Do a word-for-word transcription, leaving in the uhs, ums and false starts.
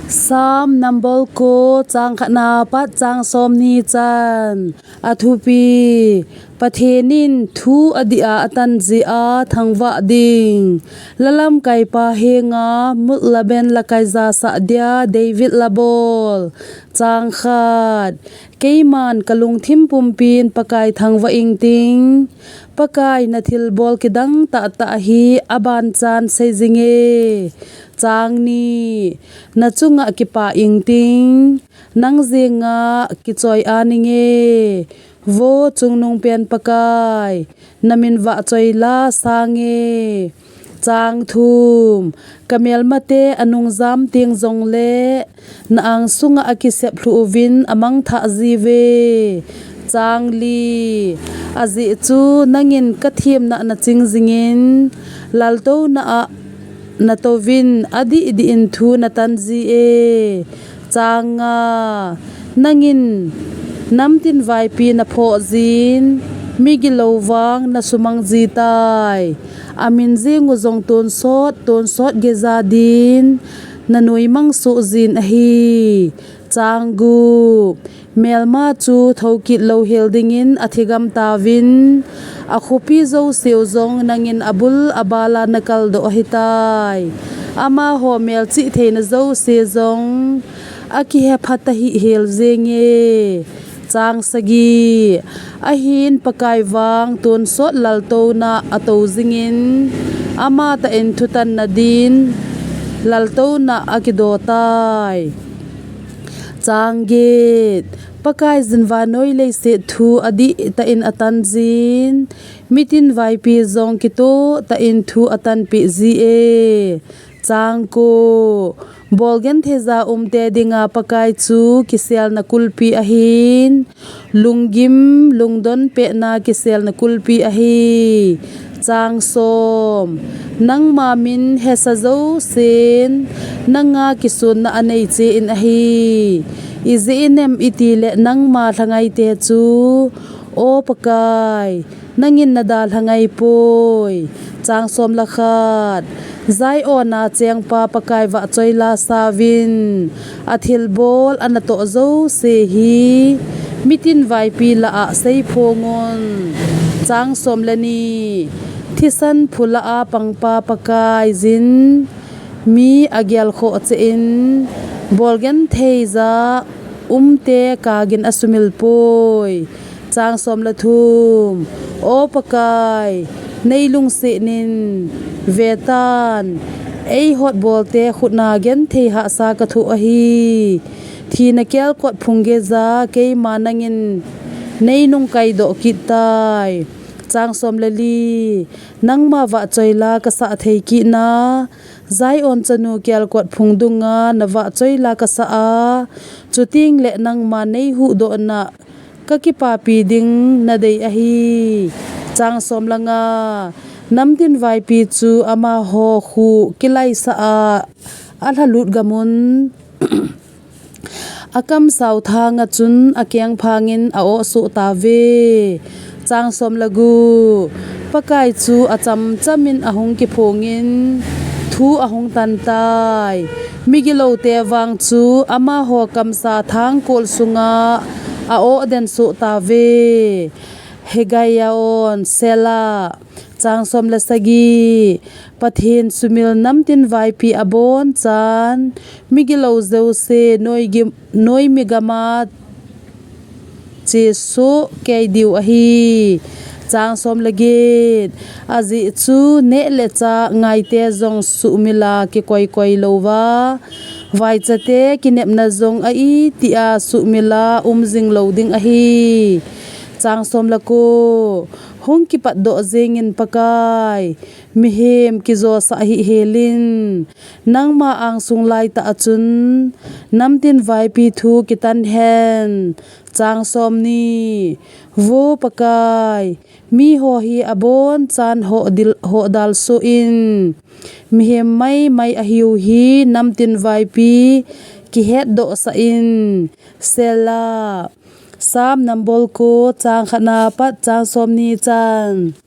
Psalm number ko, chang khatna pat chang somni chan. Athupi: Pathen in thu adih a atan jeh a thangvah ding. Lalamkaipa henga mut laben la kaija sah dia David labol. Chang khat. Keiman kalungthim pumpin Pakai thangvah ingting. Pakai, nathilbol kidang tahtah hi abanchan seijinge. Chang ni. Nachunga kipah ingting, nang jenga kichoi-an inge. Vo chungnungpen Pakai, namin vahchoi la sange. Chang thum. Kamelmate anungjam teng jongle, na-ang sunga akisep lhuh uvin amangthah jiuve. Chang li. Ajeh chu nangin kathemna naching jingin, laltouna a natouvin, adih dih in thu natan jie. Chang nga. Nangin namtin vaipi naphoh jin, migilou vang nasumang jitai. Amin jengu jong tonsot, tonsot geija din, nanuimang soh jin ahi. Chang gup. Melma chu thoukit louhel dingin athigam tauvin, akhopi jouseu jong nangin abul abala nakaldoh ahitai. Amaho melchih theina jouse jong akihepha tahih hel jenge. Chang sagi. Ahin Pakai vang tonsot laltouna atou jingin, amatah in thutanna din laltouna akidotai. Chang get. Pakaiyin vannoi leiset thu adihtah in atan jin, mitin vaipi jong kitohtah in thu atanpeh jie. Chang ko. Bolgentheija umte dinga Pakai chu kiselna kulpi ahin, lunggim, lungdon pehna kiselna kulpi ahi. Chang som. Nangma min hesa jousen nanga kisonna anei chein ahi. Ijeh inem itile nangma lhangaite chu, O Pakai, nangin nadalha ngaipoi. Chang som le khat. Zion a chengpa Pakai vahchoi la sauvin, athilbol anatoh jouse hi mitin vaipi lah a seiphongun. Chang som le ni. Thisan phu lah a pangpa Pakaiyin mi agelkhoh cheh in, bolgentheija umte kagin asumil poi. Chang som le thum. O Pakai, neilungset in, vetan, eihotbolte khutna genthei hahsa kathoh ahi. Thina kelkot phung geija keima nangin neinungkaidoh kittai. Chang som le li. Nangma vahchoi la kasah thei kitna, Zion chanu kelkot phung dunga navahchoi la kasah a, chuteng le nangma neihuhdohna kakipapi ding nadei ahi. Chang som le nga. Namtin vaipi chu amaho khuh kilaisah a alhalut gamun, akamsao thanga chun akengphangin a-oh soh tauve. Chang som le gup. Pakai chu achamchamin ahung kiphongin thu ahung tantai. Migiloute vang chu amaho kamsa thangkol sunga a-oh den soh tauve. Higgaion Selah. Chang som le sagi. Pathen sumil namtin vaipi abonchan, migilou jouse noigi-, noimi gama chesoh kei diu ahi. Chang som le get. Ajeh chu neh le chah ngaite jong suhmila kikoikoi louva, vaichate kinepna jong a-itih a suhmila umjing lou ding ahi. Chang som le ko. Hung kipatdoh jengin Pakai, mihem kijosah hih helin, nangma angsung laitah a chun, namtin vaipi thu kitan hen. Chang som ni. Vo Pakai, miho hi abonchan hohdil-, hohdal soh in, mihem maimai ahiu hi namtin vaipi kihetdohsah in. Selah. Psalm number ko, chang khatna pat chang somni chan.